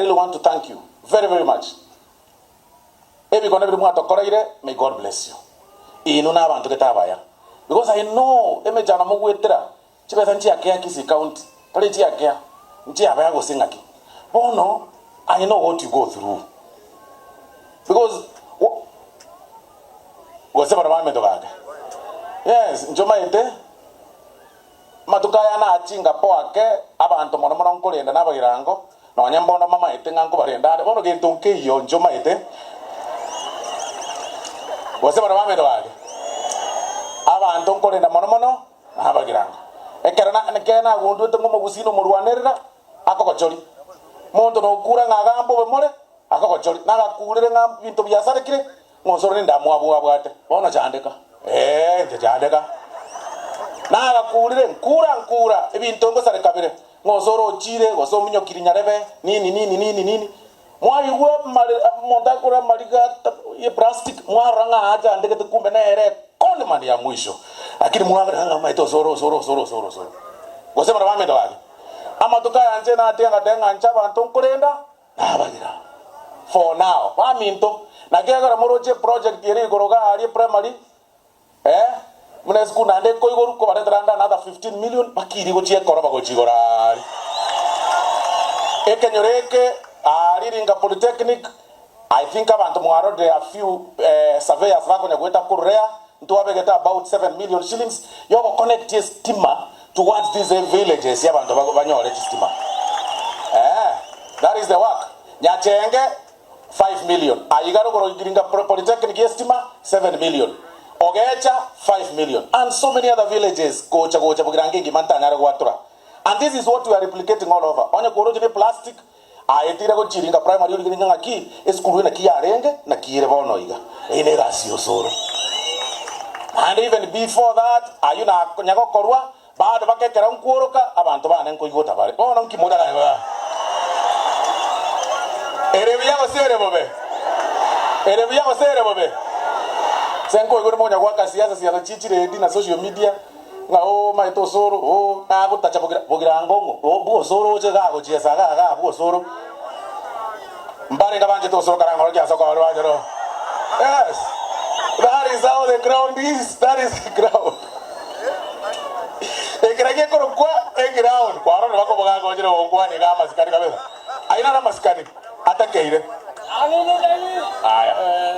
really want to thank you very very much. Ebikone biria mwatokoreire may God bless you. Inwe na abanto gete abaya because I know emechando mogwetera chibesa nchiakea Kisii county tari chiakea nchiabaya gose ng'aki. Bono I know what you go through because gose baria baminto gake yes inche omanyete. Amatuko aya nachinga po ake abanto mono mono nkorenda nabagirango, nonya mbono mamaete ng'a nkobarenda are, bono gento nkeiyo inche omaete, gose baria baminto gake, abanto nkorenda mono mono nabagirango. Ekero na ekero nagundwete ng'a omogusii nomorwanerera, akogochoria. Monto nokura ng'a agambe obe more, akogochoria. Nagakurire ng'a ebinto biasarekire, Ng'osoro nendamwamu abwate, bono chandeka, ee, inche chandeka. Nagakuurire, nkuura, nkuura, ebinto ngosareka bire. Ng'osoro ochire, gose ominyokiri nyarebe, nini, nini, nini, nini. Mwaigwa amare, omonto akore amariga ata ye plastic, mwarora ng'a achandegete kumbe nere conman ya mwisho. Lakini mwarora ng'a omanyete osoro, osoro, osoro, osoro, osoro. Gose baria baminto gaki. Amatuko aya inche natiga ngateba ng'a inche abanto nkorenda, Nabagira for now baminto naki ekero moroche eproject ere igoro iga aria eprimary eh buna esukuru naende ekoigorwa kobaretera ande another 15 million bakirie gochia ekoroba gochia igoro aaria. Ekenyoro eke aaria Ringa Polytechnic I think abanto mwarorire a few eh surveyors bakonya goeta korwa rea ntwabegete about 7 million shillings yogoconnect estima towards these villages abanto banyore chistima eeh that is the work Nyachenge 5 million aiga rogoro Igiringa Polytechnic yestima 7 million Ogecha 5 million and so many other villages gocha gocha Bogirango engima ntanyare gwatura and this is what we are replicating all over onye koroche ne plastic aetire gochia Iringa Primary origereria ng'a ng'aki esukuru eye naki yarenge naki ere bono iga eye negasi yosoro naende even before that ayio nakonya gokorwa Bado bagekera nkworoka abanto bane nkoigota bare. Bono nki motagane Ere buya gose ere bobe? Ere buya gose ere bobe? Ase nkoigure monya goaka siasa siasa chie chiredi na social media ng'a oo maete osoro oo nagotacha bogira bogirango ng'o oo bwa osoro oche igaa gochiesa igaa igaa bwa osoro. Mbarenge abanchete osoro karang'orokia ase okobare bwanchete oo. Yes, that is how the ground is, that is the ground. Ekero gekorokwa eground, kwarorire bakoboga ngochire gokwana iga amasikani kabisa. Ayio naro amasikani atakeire. Aya,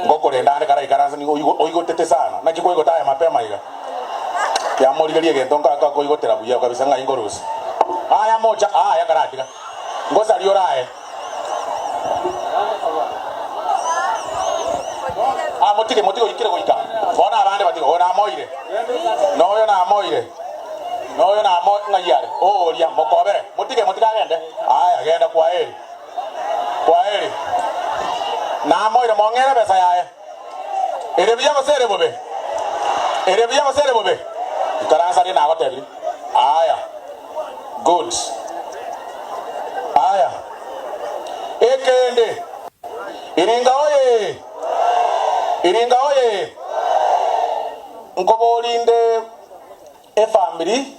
ngokorenda ande karaikaranse nigo oigo oigotete sana. Naki kwaigota aya mapema iga? Yamorigeria egento nka koigotera buya kabisa ng'ai ngorusia. Aya mocha, aya karatiga. Ngosaria ore aye. Ah, motige, motige oikire goika. Bono abande batige. Oyo namoire. Noyo namoire. Noyo namo ng'ai are? Oria, mokobere. Motige, motige agende. Aya, genda kwaheri. Kwaheri. Namoire, mong'ere ebesa yaye. Ere buya gose ere bobe? Ere buya gose ere bobe? Ikaransa riria nagotebirie. Aya. Good. Aya. Ekende. Iringa oye! Iringa oye! Nkoborinde efamiri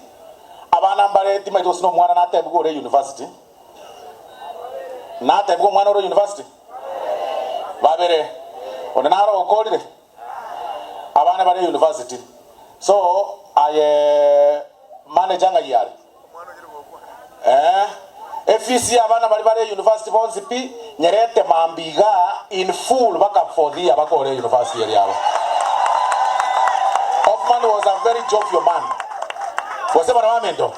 abana mbare timaeti gose nomwana natebigwe ore university. Natebigwe omwana ore university? Babere. Onde naro okorire? Abana bare university. So aye manager ng'ai are? Eh, efees ya abana baria bare university bonsi pi nyerete mambia igaa in full baka fourth year bakore university eria abo. Hoffman was a very jovial man. Gose bana baminto?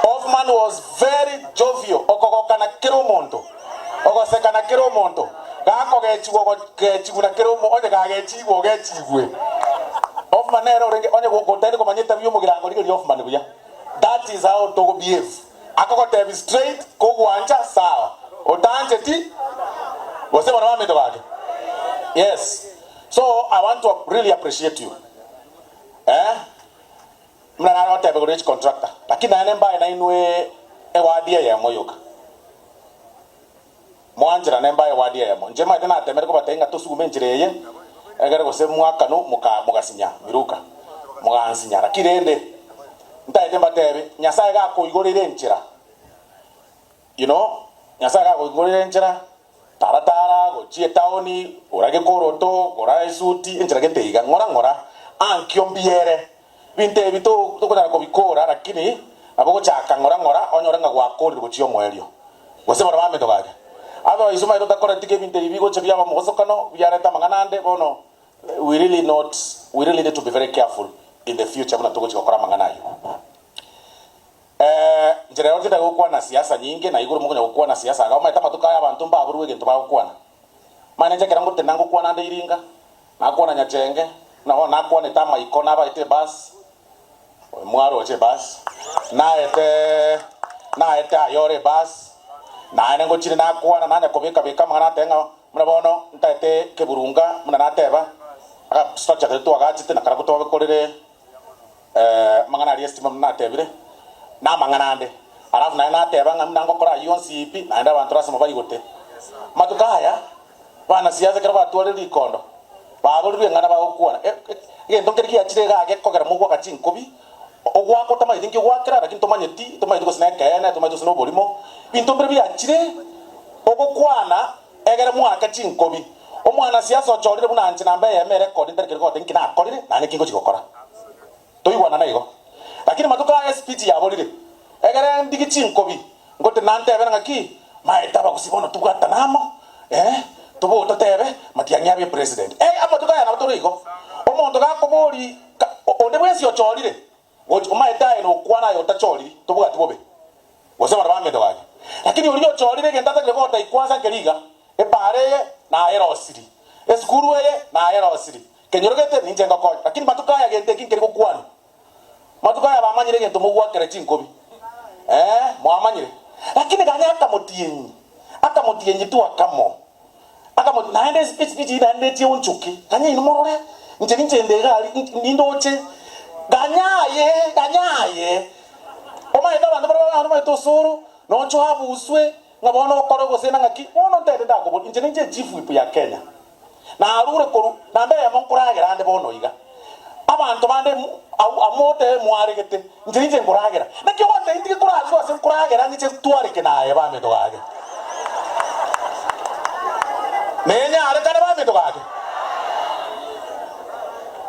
Hoffman was very jovial, okogokana kera omonto. Ogoseka na kera omonto, gakogechigwa ogogechigwa na kera omo, onye gagechigwe ogechigwe. Hoffman nere orenge onye gotari komanya etabi y'omogirango rigeria Hoffman buya. That is how togo behave. Akogotebi straight kogwancha sawa, otancheti gose bono baminto gake. Yes. So I want to really appreciate you. Eh? Buna nare goteba igoro ye chicontractor, lakini naende mbae nainwe ewadi eyemo yoka. Mwancherane mbae ewadi eyemo. Inche maete natemire kobatebia ng'a tosugume enchera eye, egere gose mwakanwa moka mogasinya miruka, mogansinya. Lakini rende, ntaete mbatebie, Nyasaye gakoigoreire enchera, you know. Nyasae gakoigorera enchera, tara tara gochia etaoni, gora gekoroto, gora esuti, enchera gete iga, ng'ora ng'ora, ankio mbiere. Binto ebi to tokonyara kobikora, lakini nabo ogochaka ng'ora ng'ora onyore ng'a gwakorire gochia omoerio. Gose bono baminto gaki. Otherwise omanyete otakoreti ebinto ebi bigocha biaba omogosokano, biareta amang'ana ande, bono we really not, we really need to be very careful in the future buna togochia gokora amang'ana ayio. Eh, inche rero tindari gokwana siasa nyinge, na igoro mokonya gokwana siasa iga, omanyete amatuko aya abanto mbaborwe egento bagokwana. Mani inche ekero ngotenda ngokwana ande Iringa, nakwana Nyachenge, buna bono nakwanete amaiko nabaete ebus, mwaroche ebus, naete naete Ayora ebus, naende ngochire nakwana nanya kobeka beka amang'ana nateba ng'a buna bono ntaete keburunga buna nateba, aga structure keria twagachete na karabwo twabekorire Amang'ana aria estima buna natebire, na amang'ana ande. Alafu naende nateba ng'a buna ngokora ayio onsi pi, naende abanto lasima baigote. Amatuko aya, abanasiasa ekero batwarire rikondo, baborirwe eng'ana bagokwana, egento nkeri giachire igaa gekogera mogwaka chinkobi, ogwaka otamanyeti nki ogwakera, lakini tomanyeti, tomanyeti gose nekeene, tomanyeti gose noborimo, ebinto mbire biachire ogokwana egere mwake chinkobi. Omwanasiasa ochorire buna inche namba eyemo erekodi ntari keri goteba inki nakorire naende inki ngochia gokora. Toigwanana igo. Lakini matuko aya espeech yaborire. Egere ndigi chinkobi ngote nantebere ng'aki maete abagusii bono tobwatane amo eh tobo totebe Matiang'i abe president. Eh amatuko aya nabo tore igo. Omonto gakobori onde bwensi ochorire gochi omaete aye nokwana aye otachoriri tobwati bobe. Gose abanto baminto gaki. Lakini oria ochorire egento atagete gota ikwansa nkeri iga, Epaara eye nayerosirie, esukuru eye nayerosirie, kenyorogete ninche ngokonya. Lakini matuko aya gento eki nkeri gokwanwa. Matuko aya bamanyire egento mogwakera chinkobi, ee, mwamanyire. Lakini ganya akamotienyi, akamotienyi tu akamo, akamo naende espeech eyio naende echionchoke, ganya inwe morore, inche ninche inde iga aria, nindoche, ganya aye, ganya aye. Omanyete abanto baria bamanyete osoro, noche oabuswe, Ng'a bono okore gose nang'aki, bono ntete ndakoboria, inche ninche echief whip ya Kenya, narure korwa namba eyemo nkoragera ande bono iga. Abanto bande amo otebe mwaregete, inche ninche nkoragera. Naki ogotebia ntige korarigwa ase nkoragera ng'iche ntwareke naye baminto gake. Nenyarekane baminto gake.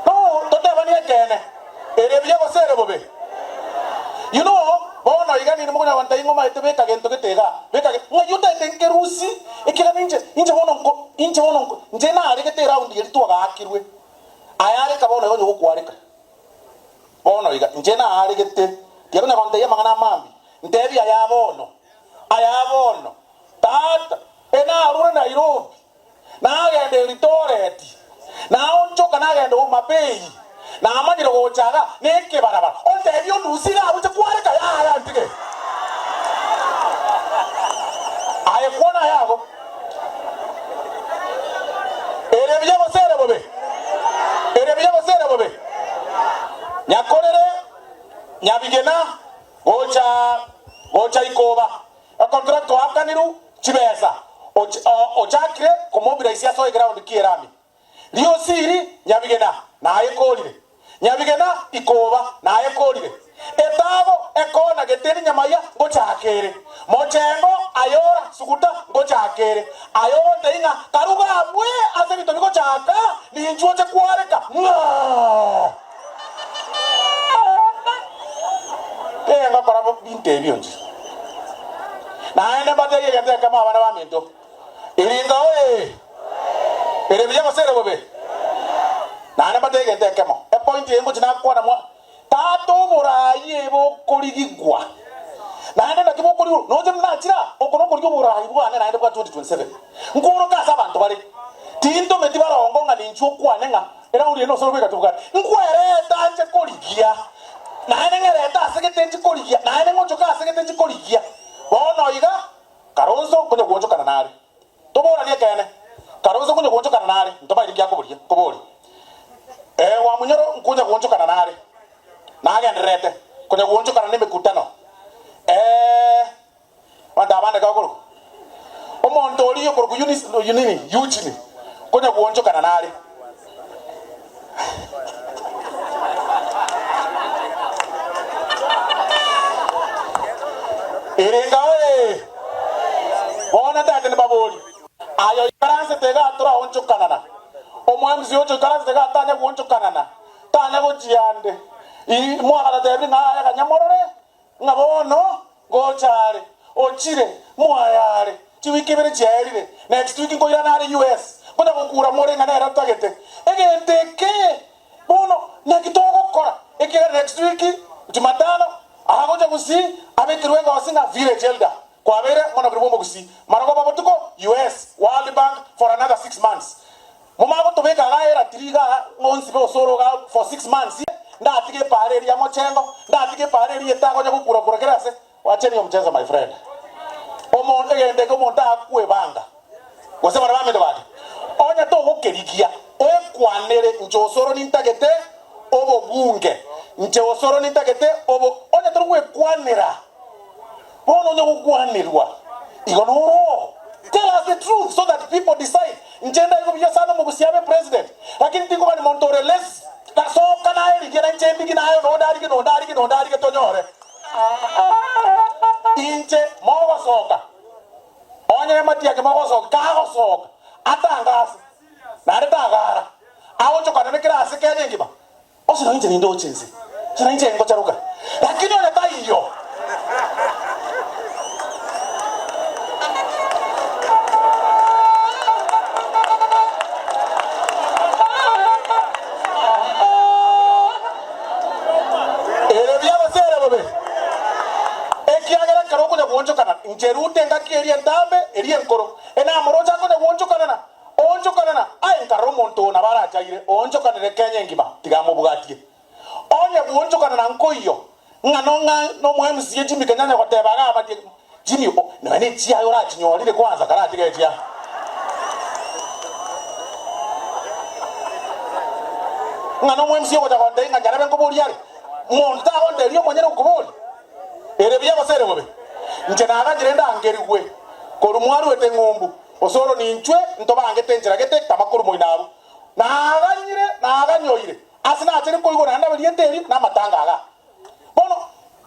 No, totebanie ekeene, ere buya gose ere bobe. You know, bono iga ninde mokonyora abanto aye ng'omaete beka gento gete igaa, beka ge, ng'ai otaete nkerusi, ekiagera ninche, inche bono nko, inche bono nko, inche naregete eround eria twagaakirwe, aye areka bono iga onye gokwareka. Bono iga, inche naaregete, tiakonya gontebia amang'ana a mambia, ntebie aya bono, aya bono, tata, enarure Nairobi. Nagenda Elidoreti, naonchoka nagenda Homa Bay, namanyire gocha iga nekebarabara, ontebie ondusie iga abwo inche kwareka, yaya ntige. Aye kwana aye ago. Ere buya gose ere bobe? Ere buya gose ere bobe? Nyakorere, nyabigena, gocha gocha ikoba. Econtract oakanirwe chibesa ochakire komobilise ase eground ki'erami. Riosiri nyabigena naye korire, nyabigena ikoba naye korire, etago ekona geteni nyamaiya ngochaka ere, mochengo ayora suguta ngochaka ere, aye ogontebia ng'a karuga abwe ase ebinto bigochaka ninchwe oche kwareka ng'aa. Ee, ngokora binto ebio inche. Naende mbateebie egento ekemo abana baminto, Iringa oye! Ere buya gose ere bobe? Naende mbateebie egento ekemo, epointi eye ngochia nakwana mwa Tata oboraai ebe okorigigwa. Naende naki bokorigwa? Noche nachire aa, oko nokorigia oboraai bwane naende bwa 2027. Nkworoka ase abanto bare. Tintometi barongo ng'a ninchwe okwane ng'a Erauri eye nosore bweka tobwate. Nkwereta nche korigia, naende ng'erete ase gete nchi korigia, naende ng'ochoke ase gete nchi korigia. Bono iga, Kalonzo nkonya gwochokana nare. Toboranie ekeene, Kalonzo nkonya gwochokana nare, ntomaeti nki akoboria, koboria. Ee, Wamunyoro nkonya gwochokana nare, nagendererete konya gwochokana nemekutano. Ee, Abanto abande gakorokwa omonto oria okorokwa Eunice, nini, Eugene, konya gwoonchokana nare. Ere ngao ee. Bono ntagete nibaborie, Aye oikaransete igaa toraonchokanana? Omoemisi ocha oikaransete igaa tanya goonchokanana, tanya gochia ande. Mwagatatebire ng'a aye ganya morore, ng'a bono ngocha are, ochire, mwaye are, chiwiki ibere chiaerire, next week nkoirana are US, nkonya gokura more ng'a nere otagete. Egento eke bono naki togokora? Ekiagera next week, Jumatano, agocha gusii abekerwe egosi ng'a village elder. Kwabeire omonogeri bw'omogusii marogoba botuko US, World Bank for another 6 months. Momanye gotobeka igaa eratiri igaa ng'onsi be osoro igaa for 6 months ndatige epaara eria ya mochengo, ndatige epaara eria etagonya gokura kura kera ase. Wacheni omchezo my friend. Omonto egento eke omonto akwebanga gose baria baminto bake onye togokerigia oekwanere inche osoro nintagete obobunge inche osoro nintagete obo onye tori gwekwanera Bono onye gokwanerwa igo noro. Tell us the truth so that people decide. Inche ndaigo buya sana omogusi abe president lakini tingogani monto ore less soka naye rigia na inche ndigi naye nonde arige nonde arige nonde arige tonyore. Inche mogosoka onye matiangi mogosoka kagosoka atangase naende tagara agochokana nekera ase Kenya engima. Ase na inche nindoche inse, ase na inche ngocharoka, lakini onye taiyo. Ere buya gose ere bobe? Ekiagera ekero okonya goonchokana, inche rute engaki eria entambe, eria enkoro, enamoroche akonya goonchokanana, Oonchokanana, aye nkarora omonto oo nabo arachaire, oonchokanere Kenya engima, tiga amobwatie. Onye bwonchokanana nkoiyo, ng'a nong'a nomo MCA Jimmy Kenyanya goteba iga abatie, Jimmy o, nonya ne chiaye orachinyorire kwanza karatiga echiaye. Ng'a nomo MCA ogocha gontebia ng'a nyarebe nkoboria are, monto tagontebirie omonyene okoboria. Ere buya gose ere bobe? Inche naganyire ndangerigwe korwa mwaruete ng'umbu. Gose oro ninchwe ntobangete enchera gete tama korwa moino abwo. Naganyire, naganyoire, ase nachire koigwa naende abe rieta eri namatanga aga. Bono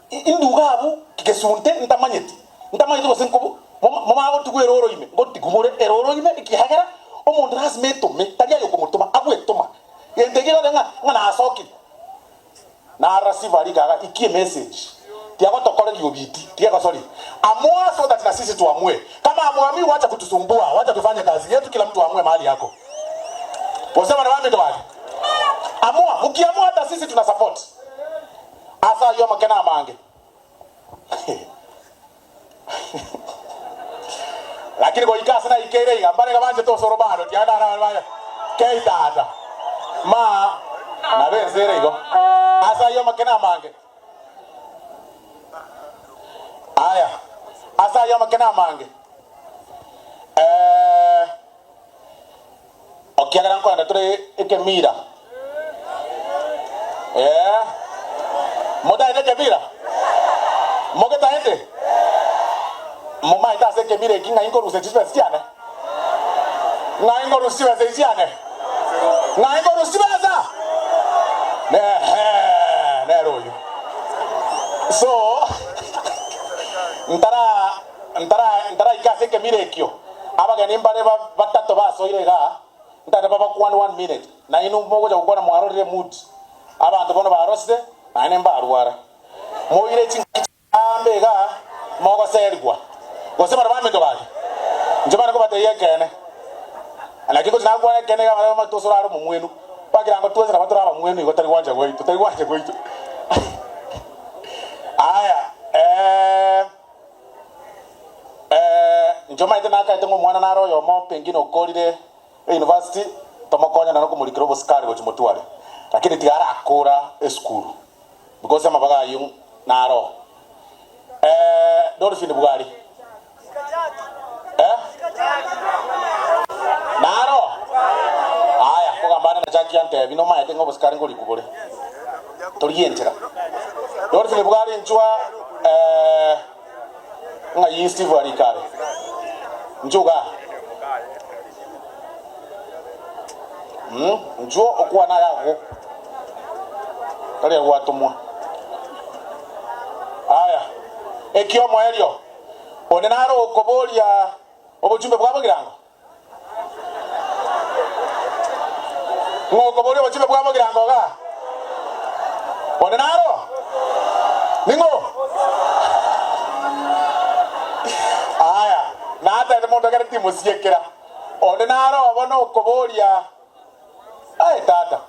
induga abwo gesunte ntamanyeti, ntamanyeti gose nkobu momanye gotigwa erooro ime, ngotigwa more erooro ime ekiagera omonto lasima etome, tari aye okomotoma, agwetoma. Gento ekio egoteba ng'a ng'a nasokire. Narasiva rigaga ikie message tiagotokoreria obiti tiegosori amua so that na sisi tuamue kama amuamui wacha kutusumbua wacha tufanye kazi yetu kila mtu aamue mahali yako gose bana baminto bake amua mukiamua hata sisi tuna support ase ayio amakene amange Lakini goika ase naikeire iga, mbare iga banchete osoro bado, tiga ndare abare baye kei tata. Ma nabo ense ere igo. Ase ayio amakene amange. Aya, ase ayio amakene amange. Eh, okiagera nkoenda tore ekemira. Eh, motaete ekemira? Mogetaete? Momaete ase ekemira eki ng'ai nkorusia chibesa chiane? Ng'ai nkorusia chibesa echi chiane? Ng'ai nkorusia chibesa? Ehe, nere oyio. So, ntara ntara ntaraika ase ekemira ekio, abageni mbare batato basoire igaa, Ntari babakwane one minute, nainwe mogocha gokwana mwarorire mood. Abanto bono barosire naende mbarwara. Moire chingaki chiambe iga mogoserigwa. Gose baria baminto gaki? Inche mane kobatebia ekeene. Naki ngochi nakwana ekeene iga barabwo bamanyete ase orare omomwenu. Bakira ngo twensi nabo tore abamwenu igo tari gwancha gwaito, tari gwancha gwaito. Aya eh. Inche omanyete nakaete ng'a omwana nare oyomo pengine okorire university tomokonye naende okomorikera obosikari gochia motware lakini tiga arakora esukuru because amabaga ayio naro Dolphin Bwari eh naro aya kogamba ande na Jackie antebi nomaete ng'a obosikari ngorikwa bore torigie enchera Dolphin Bwari inchwa eh Ng'ai Steve arika are? Inchuo igaa. Mm, inchuo okwane aya agwo. Tari gwatomwa. Aya, ekiomoerio, onde nare okoboria. Obochumbe bwa Bogirango? Ng'o okoboria obochumbe bwa Bogirango igaa? Onde naro? Ning'o? Aya, natebete monto ekere timosiekera. Onde naro bono okoboria, Aye tata.